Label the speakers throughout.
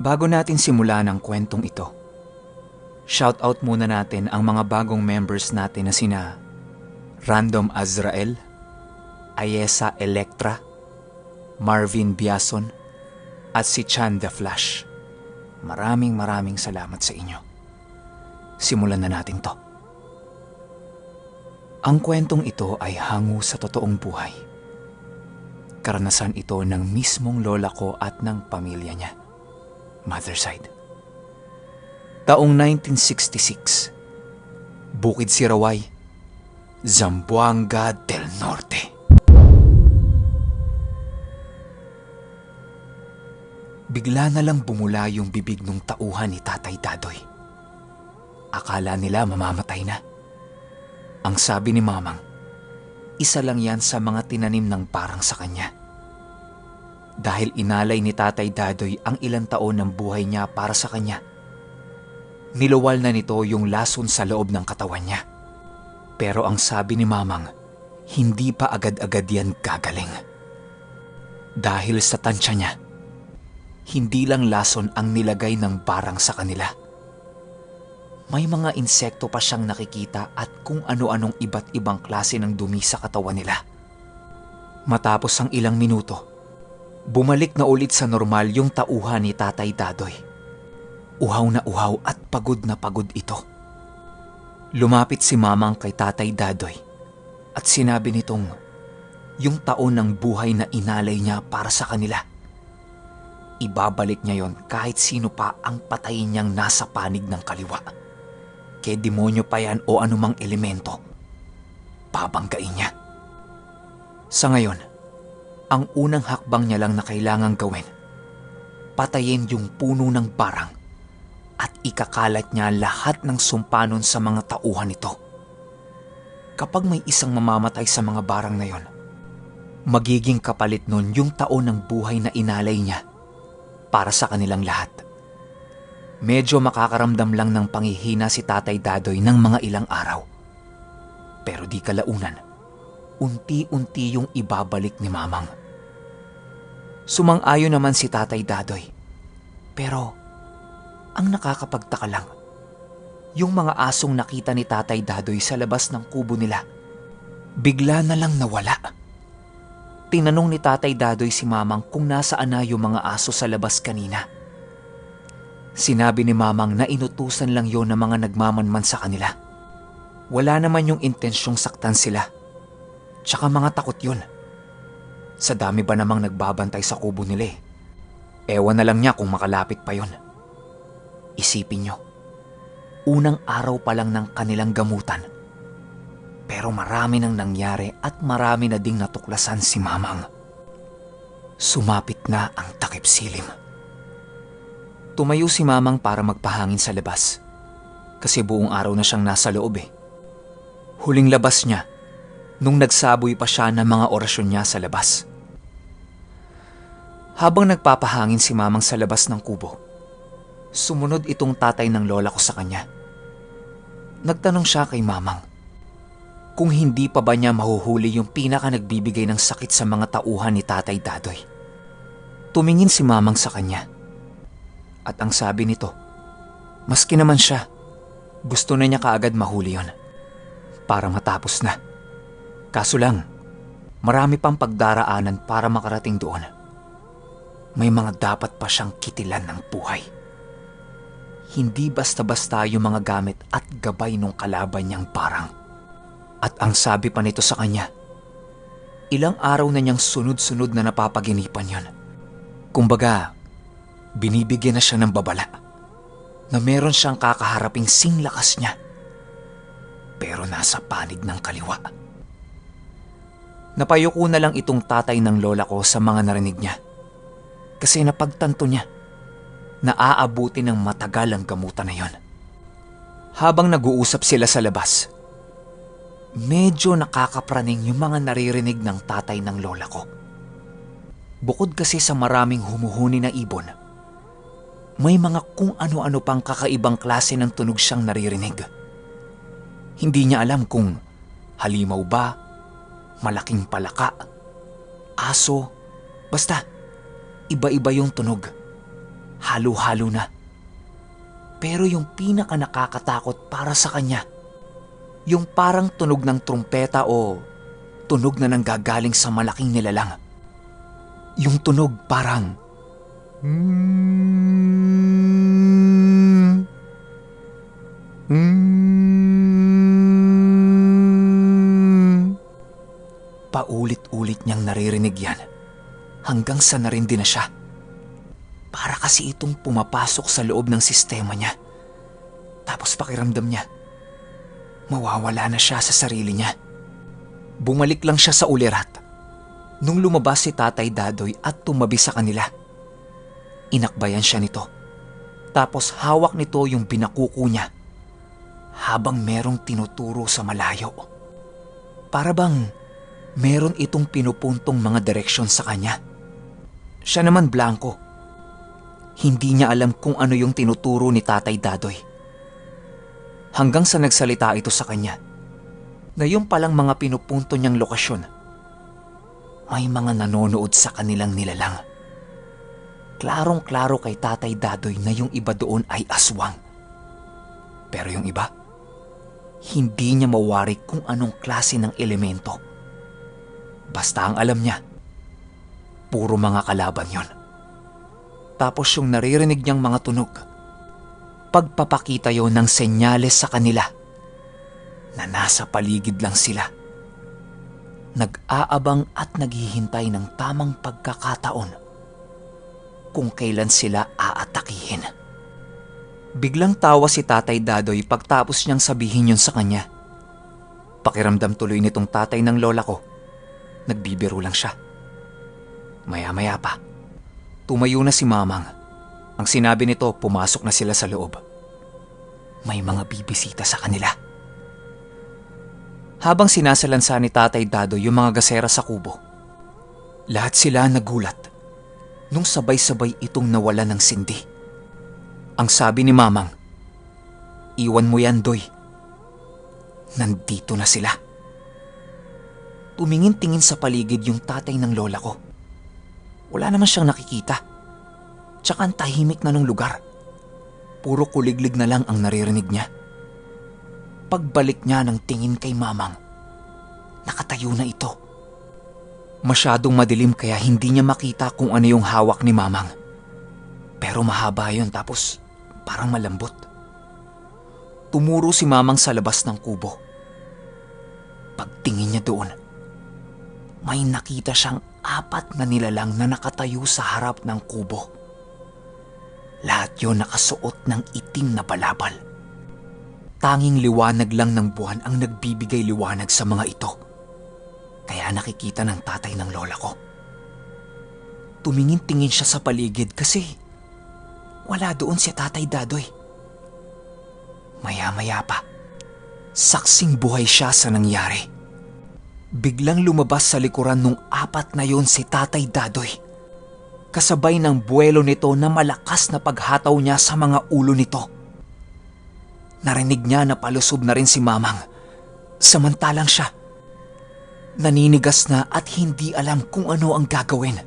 Speaker 1: Bago natin simulan ang kwentong ito, shoutout muna natin ang mga bagong members natin na sina Random Azrael, Ayesa Electra, Marvin Biason, at si Chan the Flash. Maraming salamat sa inyo. Simulan na natin to. Ang kwentong ito ay hango sa totoong buhay. Karanasan ito ng mismong lola ko at ng pamilya niya, mother side. Taong 1966, Bukid Siraway, Zamboanga del Norte. Bigla na lang bumula yung bibig ng tauhan ni Tatay Dadoy. Akala nila mamamatay na. Ang sabi ni Mamang, isa lang yan sa mga tinanim ng parang sa kanya. Dahil inalay ni Tatay Dadoy ang ilang taon ng buhay niya para sa kanya, niluwal na nito yung lason sa loob ng katawan niya. Pero ang sabi ni Mamang, hindi pa agad-agad yan gagaling. Dahil sa tansya niya, hindi lang lason ang nilagay ng barang sa kanila. May mga insekto pa siyang nakikita at kung ano-anong iba't ibang klase ng dumi sa katawan nila. Matapos ang ilang minuto, bumalik na ulit sa normal yung tauhan ni Tatay Dadoy. Uhaw na uhaw at pagod na pagod ito. Lumapit si Mamang kay Tatay Dadoy at sinabi nitong yung taon ng buhay na inalay niya para sa kanila, ibabalik niya yon kahit sino pa ang patayin niyang nasa panig ng kaliwa. Kaya demonyo pa yan o anumang elemento, babanggain niya. Sa ngayon, ang unang hakbang niya lang na kailangang gawin, patayin yung puno ng barang at ikakalat niya lahat ng sumpanon sa mga tauhan nito. Kapag may isang mamamatay sa mga barang na yon, magiging kapalit nun yung taon ng buhay na inalay niya para sa kanilang lahat. Medyo makakaramdam lang ng panghihina si Tatay Dadoy ng mga ilang araw. Pero di kalaunan, unti-unti yung ibabalik ni Mamang. Sumang-ayon naman si Tatay Dadoy. Pero ang nakakapagtaka lang, yung mga asong nakita ni Tatay Dadoy sa labas ng kubo nila, bigla na lang nawala. Tinanong ni Tatay Dadoy si Mamang kung nasaan na yung mga aso sa labas kanina. Sinabi ni Mamang na inutusan lang yon ng mga nagmamanman sa kanila. Wala naman yung intensyong saktan sila. Tsaka mga takot yun. Sa dami ba namang nagbabantay sa kubo nila eh. Ewan na lang niya kung makalapit pa yon. Isipin nyo, unang araw pa lang ng kanilang gamutan. Pero marami nang nangyari at marami na ding natuklasan si Mamang. Sumapit na ang takip silim. Tumayo si Mamang para magpahangin sa labas. Kasi buong araw na siyang nasa loob eh. Huling labas niya nung nagsaboy pa siya ng mga orasyon niya sa labas. Habang nagpapahangin si Mamang sa labas ng kubo, sumunod itong tatay ng lola ko sa kanya. Nagtanong siya kay Mamang kung hindi pa ba niya mahuhuli yung pinaka nagbibigay ng sakit sa mga tauhan ni Tatay Dadoy. Tumingin si Mamang sa kanya. At ang sabi nito, maski naman siya, gusto na niya kaagad mahuli yon para matapos na. Kaso lang, marami pang pagdaraanan para makarating doon. May mga dapat pa siyang kitilan ng buhay. Hindi basta-basta yung mga gamit at gabay nung kalaban niyang parang. At ang sabi pa nito sa kanya, ilang araw na niyang sunod-sunod na napapaginipan yon. Kumbaga, binibigyan na siya ng babala na meron siyang kakaharaping singlakas niya pero nasa panig ng kaliwa. Napayuko na lang itong tatay ng lola ko sa mga narinig niya kasi napagtanto niya na aabuti ng matagal ang gamutan na yon. Habang nag-uusap sila sa labas, medyo nakakapraning yung mga naririnig ng tatay ng lola ko. Bukod kasi sa maraming humuhuni na ibon, may mga kung ano-ano pang kakaibang klase ng tunog siyang naririnig. Hindi niya alam kung halimaw ba, malaking palaka, aso, basta iba-iba yung tunog. halo-halo na. Pero yung pinaka nakakatakot para sa kanya, yung parang tunog ng trumpeta o tunog na nanggagaling sa malaking nilalang. Yung tunog parang paulit-ulit niyang naririnig yan hanggang sa narindi na siya. Para kasi itong pumapasok sa loob ng sistema niya. Tapos pakiramdam niya, mawawala na siya sa sarili niya. Bumalik lang siya sa ulirat nung lumabas si Tatay Dadoy at tumabi sa kanila. Inakbayan siya nito. Tapos hawak nito yung binakuko niya habang merong tinuturo sa malayo. Para bang meron itong pinupuntong mga direksyon sa kanya. Siya naman blanko. Hindi niya alam kung ano yung tinuturo ni Tatay Dadoy. Hanggang sa nagsalita ito sa kanya na yung palang mga pinupunto niyang lokasyon, may mga nanonood sa kanilang nilalang. Klarong-klaro kay Tatay Dadoy na yung iba doon ay aswang. Pero yung iba, hindi niya mawari kung anong klase ng elemento. Basta ang alam niya, puro mga kalaban yon. Tapos yung naririnig niyang mga tunog, pagpapakita yon ng senyales sa kanila na nasa paligid lang sila. Nag-aabang at naghihintay ng tamang pagkakataon kung kailan sila aatakihin. Biglang tawa si Tatay Dadoy pagtapos niyang sabihin yun sa kanya. Pakiramdam tuloy nitong tatay ng lola ko, nagbibiro lang siya. Maya-maya pa, tumayo na si Mamang. Ang sinabi nito, pumasok na sila sa loob. May mga bibisita sa kanila. Habang sinasalansa ni Tatay Dadoy yung mga gasera sa kubo, lahat sila nagulat nung sabay-sabay itong nawala ng sindi. Ang sabi ni Mamang, "Iwan mo yan, Doy. Nandito na sila." Tumingin-tingin sa paligid yung tatay ng lola ko. Wala naman siyang nakikita. Tsaka ang tahimik na ng lugar. Puro kuliglig na lang ang naririnig niya. Pagbalik niya ng tingin kay Mamang, nakatayo na ito. Masyadong madilim kaya hindi niya makita kung ano yung hawak ni Mamang. Pero mahaba yun tapos parang malambot. Tumuro si Mamang sa labas ng kubo. Pagtingin niya doon, may nakita siyang 4 na nilalang na nakatayo sa harap ng kubo. Lahat yun nakasuot ng itim na balabal. Tanging liwanag lang ng buwan ang nagbibigay liwanag sa mga ito. Kaya nakikita ng tatay ng lola ko. Tumingin-tingin siya sa paligid kasi wala doon si Tatay Dadoy. Maya-maya pa, saksing buhay siya sa nangyari. Biglang lumabas sa likuran nung 4 na yon si Tatay Dadoy. Kasabay ng buwelo nito na malakas na paghataw niya sa mga ulo nito. Narinig niya na palusob na rin si Mamang. Samantalang siya, naninigas na at hindi alam kung ano ang gagawin.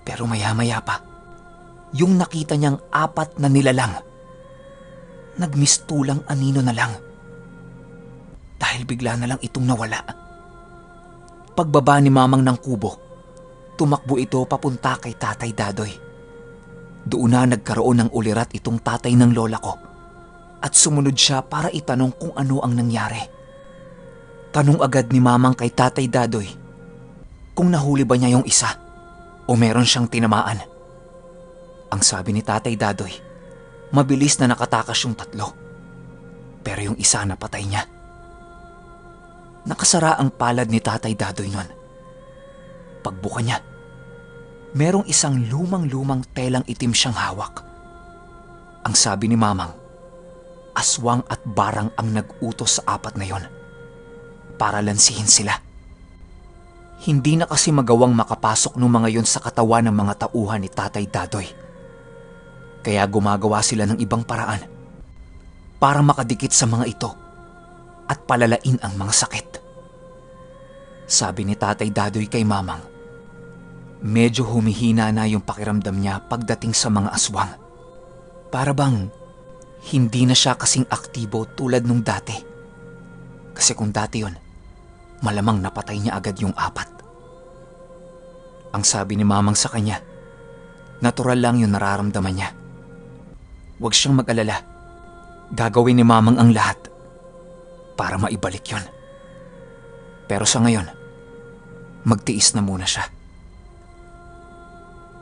Speaker 1: Pero maya-maya pa, yung nakita niyang 4 na nilalang, nagmistulang anino na lang. Dahil bigla na lang itong nawala. Pagbaba ni Mamang ng kubo, tumakbo ito papunta kay Tatay Dadoy. Doon na nagkaroon ng ulirat itong tatay ng lola ko at sumunod siya para itanong kung ano ang nangyari. Tanong agad ni Mamang kay Tatay Dadoy kung nahuli ba niya yung isa o meron siyang tinamaan. Ang sabi ni Tatay Dadoy, mabilis na nakatakas yung 3, pero yung isa napatay niya. Nakasara ang palad ni Tatay Dadoy nun. Pagbuka niya, merong isang lumang-lumang telang itim siyang hawak. Ang sabi ni Mamang, aswang at barang ang nag-utos sa 4 na yon para lansihin sila. Hindi na kasi magawang makapasok ng mga yon sa katawan ng mga tauhan ni Tatay Dadoy. Kaya gumagawa sila ng ibang paraan para makadikit sa mga ito at palalain ang mga sakit. Sabi ni Tatay Dadoy kay Mamang, Medyo humihina na yung pakiramdam niya pagdating sa mga aswang. Para bang hindi na siya kasing aktibo tulad nung dati. Kasi kung dati yon, malamang napatay niya agad yung 4. Ang sabi ni Mamang sa kanya, natural lang yung nararamdaman niya. Huwag siyang mag-alala. Gagawin ni Mamang ang lahat para maibalik yon. Pero sa ngayon, magtiis na muna siya.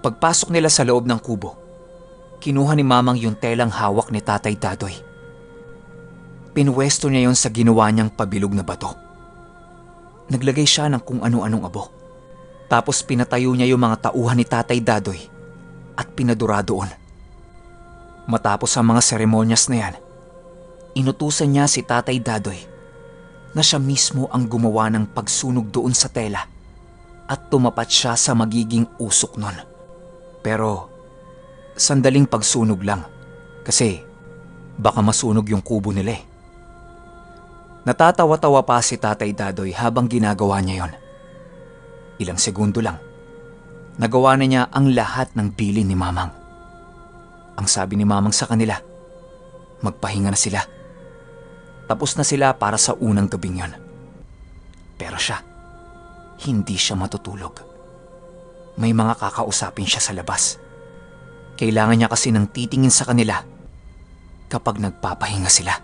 Speaker 1: Pagpasok nila sa loob ng kubo, kinuha ni Mamang yung telang hawak ni Tatay Dadoy. Pinwesto niya yon sa ginawa niyang pabilog na bato. Naglagay siya ng kung ano-anong abo. Tapos pinatayo niya yung mga tauhan ni Tatay Dadoy at pinadura doon. Matapos ang mga seremonyas na yan, inutusan niya si Tatay Dadoy na siya mismo ang gumawa ng pagsunog doon sa tela at tumapat siya sa magiging usok nun. Pero sandaling pagsunog lang kasi baka masunog yung kubo nila eh. Natatawa-tawa pa si Tatay Dadoy habang ginagawa niya yon. Ilang segundo lang, nagawa na niya ang lahat ng bilin ni Mamang. Ang sabi ni Mamang sa kanila, magpahinga na sila. Tapos na sila para sa unang gabing yon. Pero siya, hindi siya matutulog. May mga kakausapin siya sa labas. Kailangan niya kasi ng titingin sa kanila kapag nagpapahinga sila.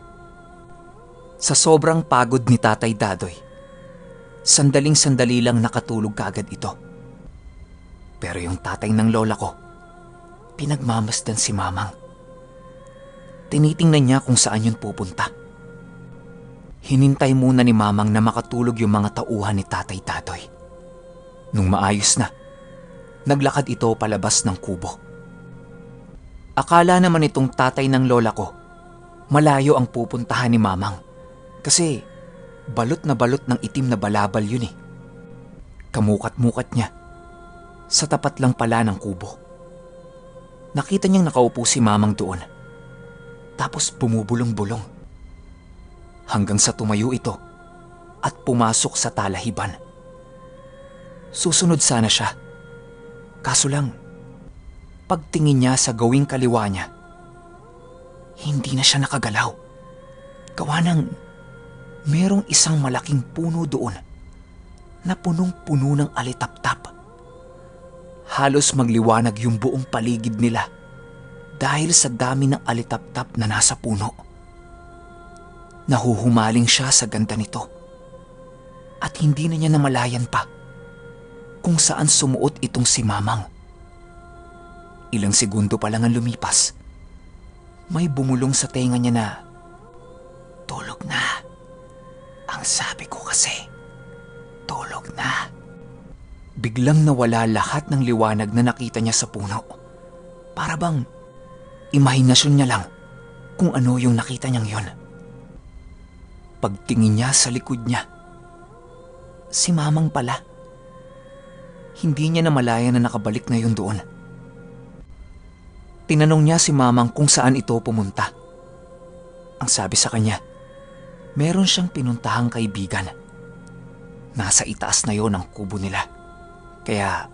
Speaker 1: Sa sobrang pagod ni Tatay Dadoy, sandaling-sandali lang nakatulog kaagad ito. Pero yung tatay ng lola ko, pinagmamasdan si Mamang. Tinitingnan niya kung saan yun pupunta. Hinintay muna ni Mamang na makatulog yung mga tauhan ni Tatay Dadoy. Nung maayos na, naglakad ito palabas ng kubo. Akala naman itong tatay ng lola ko, malayo ang pupuntahan ni Mamang kasi balot na balot ng itim na balabal yun eh. Kamukat-mukat niya. Sa tapat lang pala ng kubo. Nakita niyang nakaupo si Mamang doon. Tapos bumubulong-bulong. Hanggang sa tumayo ito at pumasok sa talahiban. Susunod sana siya. Kaso lang, pagtingin niya sa gawing kaliwa niya, hindi na siya nakagalaw. Gawa ng merong isang malaking puno doon na punong-puno ng alitaptap. Halos magliwanag yung buong paligid nila dahil sa dami ng alitaptap na nasa puno. Nahuhumaling siya sa ganda nito at hindi na niya namalayan pa kung saan sumuot itong si Mamang. Ilang segundo pa lang ang lumipas, may bumulong sa tenga niya na, "Tulog na. Ang sabi ko kasi, tulog na." Biglang nawala lahat ng liwanag na nakita niya sa puno. Para bang imahinasyon niya lang kung ano yung nakita niyang yon. Pagtingin niya sa likod niya, si Mamang pala. Hindi niya namalayan na nakabalik na yun doon. Tinanong niya si Mamang kung saan ito pumunta. Ang sabi sa kanya, meron siyang pinuntahang kaibigan. Nasa itaas na yon ang kubo nila. Kaya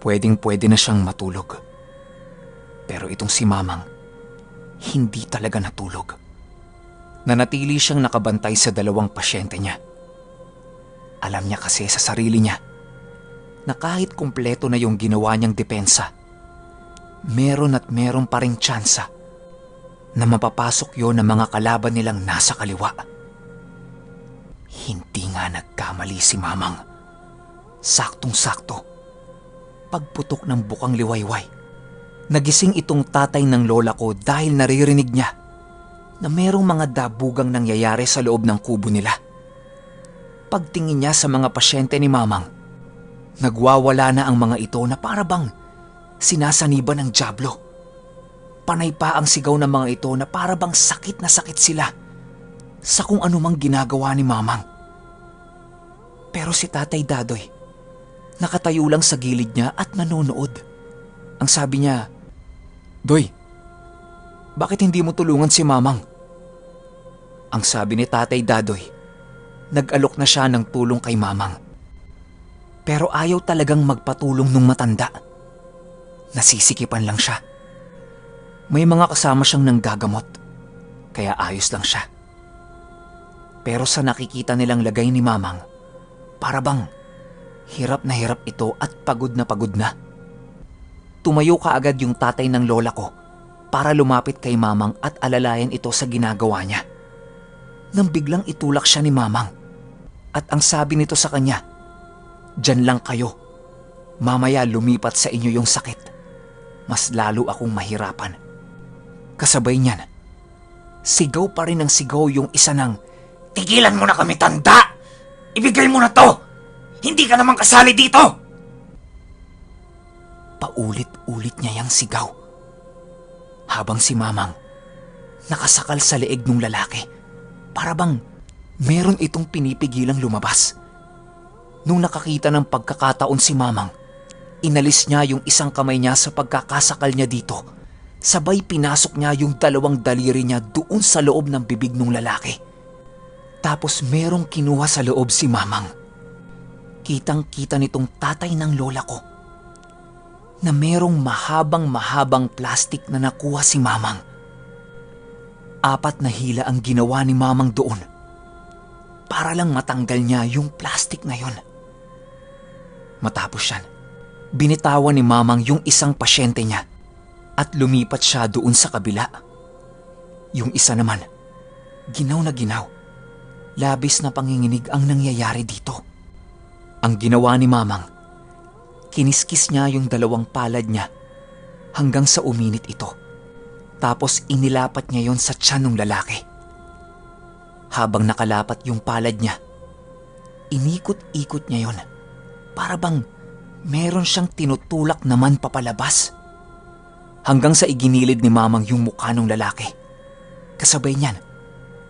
Speaker 1: pwedeng-pwede na siyang matulog. Pero itong si Mamang, hindi talaga natulog. Nanatili siyang nakabantay sa 2 pasyente niya. Alam niya kasi sa sarili niya na kahit kumpleto na yung ginawa niyang depensa, meron at meron pa ring tsansa na mapapasok yon ng mga kalaban nilang nasa kaliwa. Hindi nga nagkamali si Mamang. Saktong-sakto, pagputok ng bukang liwayway, nagising itong tatay ng lola ko dahil naririnig niya na merong mga dabugang nangyayari sa loob ng kubo nila. Pagtingin niya sa mga pasyente ni Mamang, nagwawala na ang mga ito na para bang sinasaniban ng dyablo. Panay pa ang sigaw ng mga ito na para bang sakit na sakit sila sa kung anumang ginagawa ni Mamang. Pero si Tatay Dadoy, nakatayo lang sa gilid niya at nanonood. Ang sabi niya, "Doy, bakit hindi mo tulungan si Mamang?" Ang sabi ni Tatay Dadoy, nag-alok na siya ng tulong kay Mamang. Pero ayaw talagang magpatulong nung matanda. Nasisikipan lang siya. May mga kasama siyang nanggagamot, kaya ayos lang siya. Pero sa nakikita nilang lagay ni Mamang, para bang hirap na hirap ito at pagod na pagod na. Tumayo kaagad yung tatay ng lola ko para lumapit kay Mamang at alalayan ito sa ginagawa niya. Nang biglang itulak siya ni Mamang at ang sabi nito sa kanya, "Diyan lang kayo. Mamaya lumipat sa inyo yung sakit. Mas lalo akong mahirapan." Kasabay niyan, sigaw pa rin ng sigaw yung isa ng, "Tigilan mo na kami, tanda! Ibigay mo na to! Hindi ka naman kasali dito!" Paulit-ulit niya yung sigaw. Habang si Mamang nakasakal sa leeg ng lalaki, para bang meron itong pinipigilang lumabas. Nung nakakita ng pagkakataon si Mamang, inalis niya yung isang kamay niya sa pagkakasakal niya dito. Sabay pinasok niya yung dalawang daliri niya doon sa loob ng bibig ng lalaki. Tapos merong kinuha sa loob si Mamang. Kitang-kita nitong tatay ng lola ko na merong mahabang plastik na nakuha si Mamang. 4 na hila ang ginawa ni Mamang doon para lang matanggal niya yung plastik na yon. Matapos yan, binitawan ni Mamang yung isang pasyente niya at lumipat siya doon sa kabila. Yung isa naman, ginaw na ginaw. Labis na panginginig ang nangyayari dito. Ang ginawa ni Mamang, kiniskis niya yung 2 palad niya hanggang sa uminit ito. Tapos inilapat niya yon sa tiyan ng lalaki. Habang nakalapat yung palad niya, inikot-ikot niya yon. Para bang meron siyang tinutulak naman papalabas. Hanggang sa iginilid ni Mamang yung mukha ng lalaki. Kasabay niyan,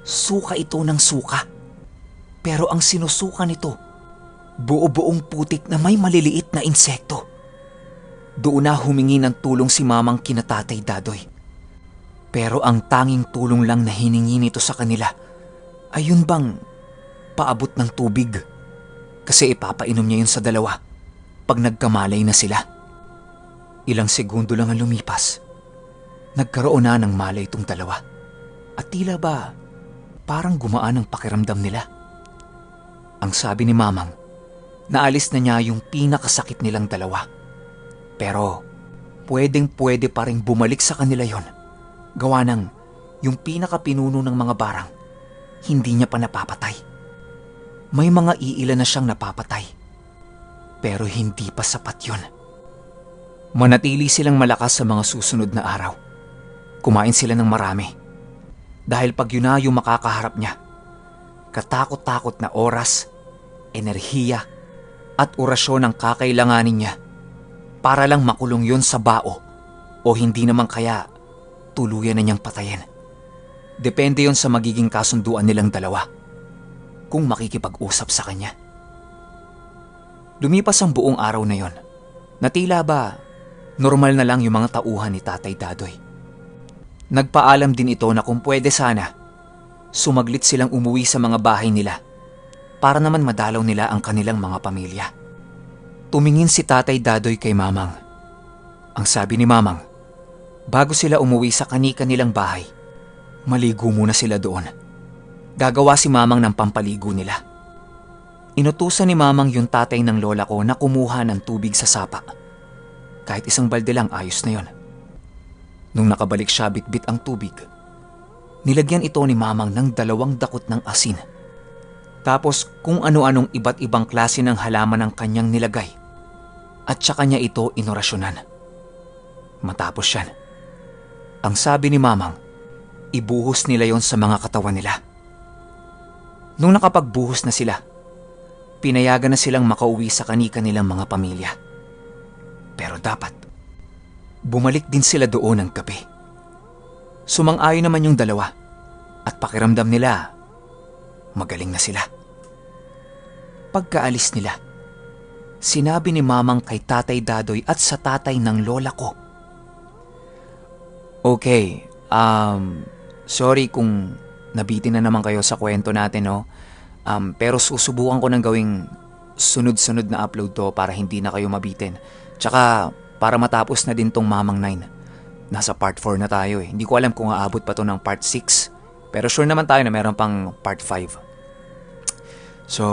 Speaker 1: suka ito ng suka. Pero ang sinusuka nito, buo-buong putik na may maliliit na insekto. Doon na humingi ng tulong si Mamang kina Tatay Dadoy. Pero ang tanging tulong lang na hiningi nito sa kanila ay yun bang paabot ng tubig. Kasi ipapainom niya yun sa 2 pag nagkamalay na sila. Ilang segundo lang ang lumipas. Nagkaroon na ng malay itong 2 at tila ba parang gumaan ang pakiramdam nila. Ang sabi ni Mamang, naalis na niya yung pinakasakit nilang 2. Pero pwedeng-pwede pa rin bumalik sa kanila yon. Gawa ng yung pinakapinuno ng mga barang, hindi niya pa napapatay. May mga iilan na siyang napapatay. Pero hindi pa sapat yun. Manatili silang malakas sa mga susunod na araw. Kumain sila ng marami. Dahil pag yun na yung makakaharap niya, katakot-takot na oras, enerhiya, at orasyon ang kakailanganin niya para lang makulong yun sa bao o hindi naman kaya tuluyan na niyang patayin. Depende yun sa magiging kasunduan nilang 2 kung makikipag-usap sa kanya. Lumipas ang buong araw na yon na tila ba normal na lang yung mga tauhan ni Tatay Dadoy. Nagpaalam din ito na kung pwede sana, sumaglit silang umuwi sa mga bahay nila para naman madalaw nila ang kanilang mga pamilya. Tumingin si Tatay Dadoy kay Mamang. Ang sabi ni Mamang, bago sila umuwi sa kani-kanilang bahay, maligo muna sila doon. Gagawa si Mamang ng pampaligo nila. Inutusan ni Mamang yung tatay ng lola ko na kumuha ng tubig sa sapa. Kahit isang balde lang ayos na yon. Nung nakabalik siya bitbit ang tubig, nilagyan ito ni Mamang ng 2 dakot ng asin. Tapos kung ano-anong iba't ibang klase ng halaman ang kanyang nilagay. At saka niya ito inorasyonan. Matapos yan, ang sabi ni Mamang, ibuhos nila yon sa mga katawan nila. Nung nakapagbuhos na sila, pinayagan na silang makauwi sa kani-kanilang mga pamilya. Pero dapat, bumalik din sila doon ng gabi. Sumang-ayon naman yung 2 at pakiramdam nila, magaling na sila. Pagkaalis nila, sinabi ni Mamang kay Tatay Dadoy at sa tatay ng lola ko, "Okay, sorry kung nabitin na naman kayo sa kwento natin, no? Pero susubukan ko ng gawing sunod-sunod na upload to para hindi na kayo mabitin. Tsaka para matapos na din tong Mamang 9. Nasa part 4 na tayo eh. Hindi ko alam kung aabot pa to ng part 6. Pero sure naman tayo na meron pang part 5. So,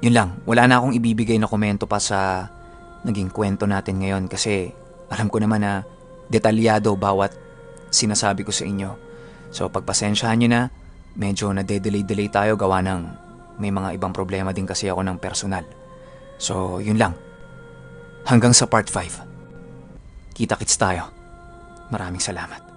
Speaker 1: yun lang. Wala na akong ibibigay na komento pa sa naging kwento natin ngayon kasi alam ko naman na detalyado bawat sinasabi ko sa inyo. So, pagpasensyahan nyo na, medyo nade-delay tayo gawa ng may mga ibang problema din kasi ako ng personal. So, yun lang. Hanggang sa part 5. Kita-kits tayo. Maraming salamat.